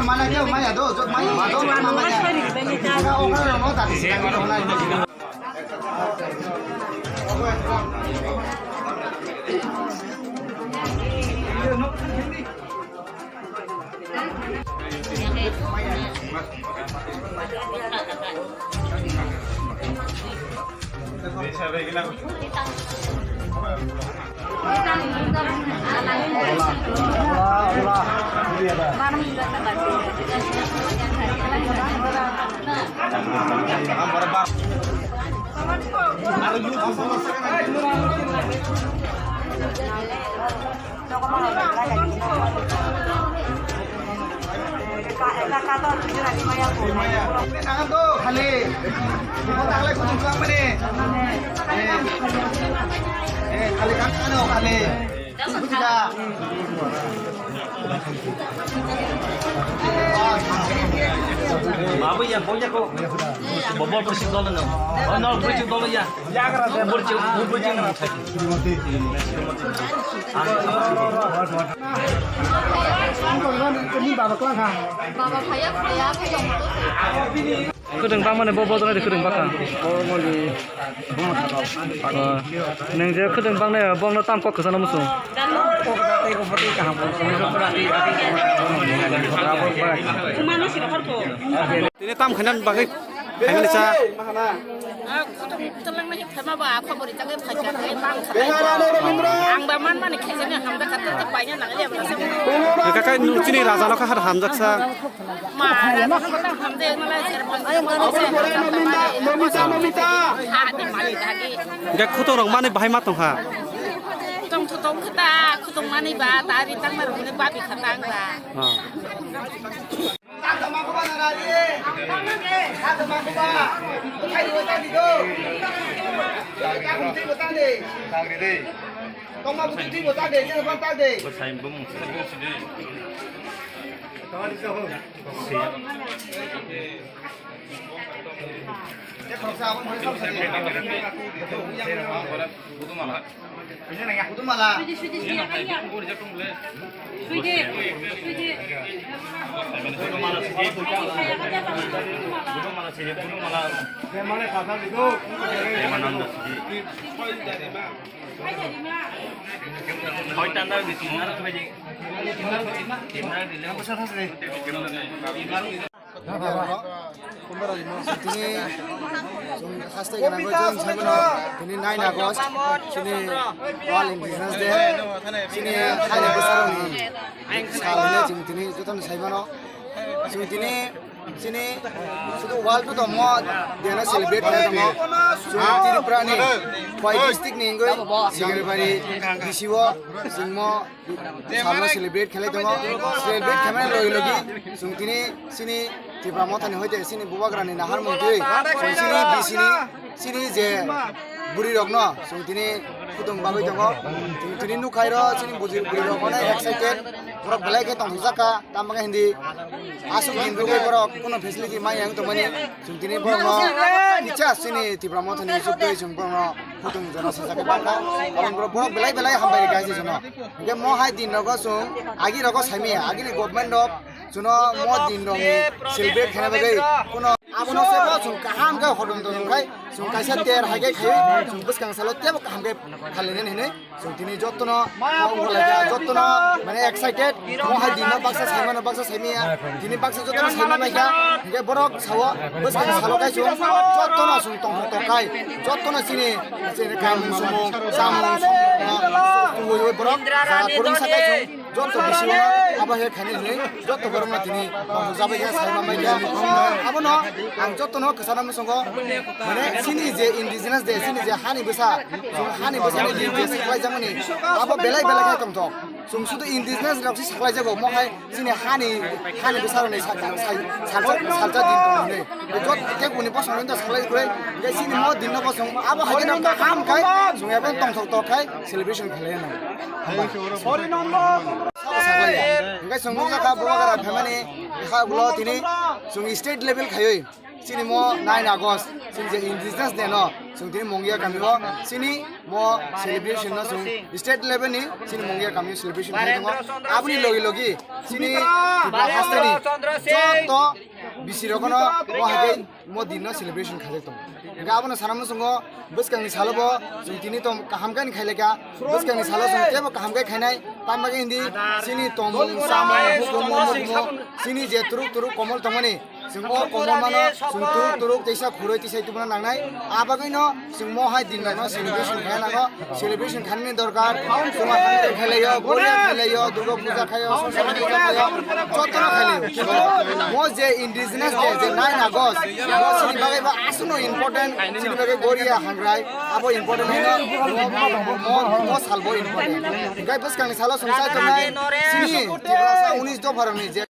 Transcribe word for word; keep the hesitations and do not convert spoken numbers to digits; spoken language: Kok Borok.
Khali, khali. Babu ya, boya ko. Bobo ko sik dolo no. Oh, no, ko sik dolo ya. Ya kara de. Bo sik, bo sik. Baba phaya, phaya, phaya. Khwtwng bangmani bo bojoradi khwtwng bakha. Bormoni buma thakao. Oh, nwng je khwtwng bangnai bongno tam kok kwchangno muchung. Tini tam khainan bagwi khaimani cha. Ah, khwtwng twlangna hi phaima ba khobori tangwi phaikha khe bang kha. Ang ba man mani khejani hamda khatte te paina nang le. Kakai chini raja lokha har hamjaksa. Hwnkhe khwtwng rok mani bahai ma tongkha. Tongthu tongkha ta, khwtwng mani ba, ta ri tangma rok ni babi kha tang ba. Ah. Tini chwng haste gwnangwi chwng saimano, tini nine August chini World Indigenous Day, chini haini bwsarokni sal hwnwi chwng tini jotono saimano. Chwng tini chini sudu world to tomo dena celebrate khlai tongo. Chwng Tripura ni koi district ni wngwi Segrepari D C o chwngmo salno celebrate khlai tongo. Celebrate khlaimani logi logi chwng tini chini Tipra Mothani hoite chini Bubagrani naharmung twi chwng chini B C ni chini je bwrwi rokno chwng tini khwtwng bagwi tongo. Chwng tini nukhairo chini bwrwi rok onek excited, borok belai khe tongthokjak kha, tamo khe hindi aswk din rwgwi borok kuno facility manya wng tongmani. Chwng tini borokno kicha chini Tipra Mothani chukdui chwng borokno khwtwng jono sajak khe bangkha. Aboni borok, borok belai belai hambai rwkha se jono. Hwnkhe mo hai din rogo chwng agi rogo saimaya, agini government rok chwngno mo din rok ni celebrate khaina bagwi kuno abono se bo chwng kaham khe hodon dodon khai chwng kaisa ter hai khe khai chwng bwskang salo tebo kaham khe khalinani hinwi. Chwng tini jottono, o wngkha lai kha, jottono mane excited. Mo hai dinno baksa saimano, baksa saimaya. Tini baksa jottono saima nai kha. Hinkhe borok sao, bwskang salo khai chwng jottono chwng tongthok tongkhai. Jottono chini, chini kamung sumung, samung sumung, tubui borok, jaga kwrwngsa khai chwng jotto bisingo abo he khainai hinwi. Jotto borokno tini tongthok jabai khe saima mai kha. Abono ang jottono kwchana mwsongo, mane chini je indigenous de, chini je hani bwsa, chwng hani bwsani din je saklaijakmani, abo belai belai khe tongthok. Chwng sudu indigenous rok se saklaijago, mo hai chini hani, hani bwsa rokni sa-, sa-, salsa, salsa din tong hinwi. Jot khe buni bosong rok saklai kwrwi, je chini mo dinno bosong, abo hai kheno kaham khai, chwng abo tongthok tok khai celebration khlai nai. Sabo saklaiya. Hingke chwng nukjakha Bubagra phaimani ha ulo tini chwng state level khaiwi. Chini mo nine August, chini je Indigenous Day no, chwng tini Mongia kami o, chini mo celebration no chwng state level ni, chini Mongia kami o celebration khai tongo. Aboni logi logi, chini Tripura haste ni joto bisi rok no mo hai khe mo din no celebration khai tongo. Hingkhe abono sana muchungo bwskang ni salo bo chwng tini tong kaham khe ni khai lekha, bwskang ni salo chwng tebo kaham khe khainai, tamo khe hindi chini tongmung, chamung, hukumu, mukmu, chini je turuk turuk komol tongmani, chwng o komol mano, chwng turuk turuk teisa khurui teisa tubuna nangnai. A bagwi no chwng mo hai din no celebration khaina nango, celebration khainani dorkar. Chwng hamjak khailaio, Goria khailaio, Durga Puja khaio, Saraswati Puja khaio, jotono khailaio. Kintu mo je Indigenous Day, je nine August, mo chini bagwi ba aswkno important, chini bagwi Goria hangrai, abo important hino, mo, mo, mo, mo salbo important. Hingkhe bwskangni salo chwng chai tongnai, chini Tiprasa unis dopharokni je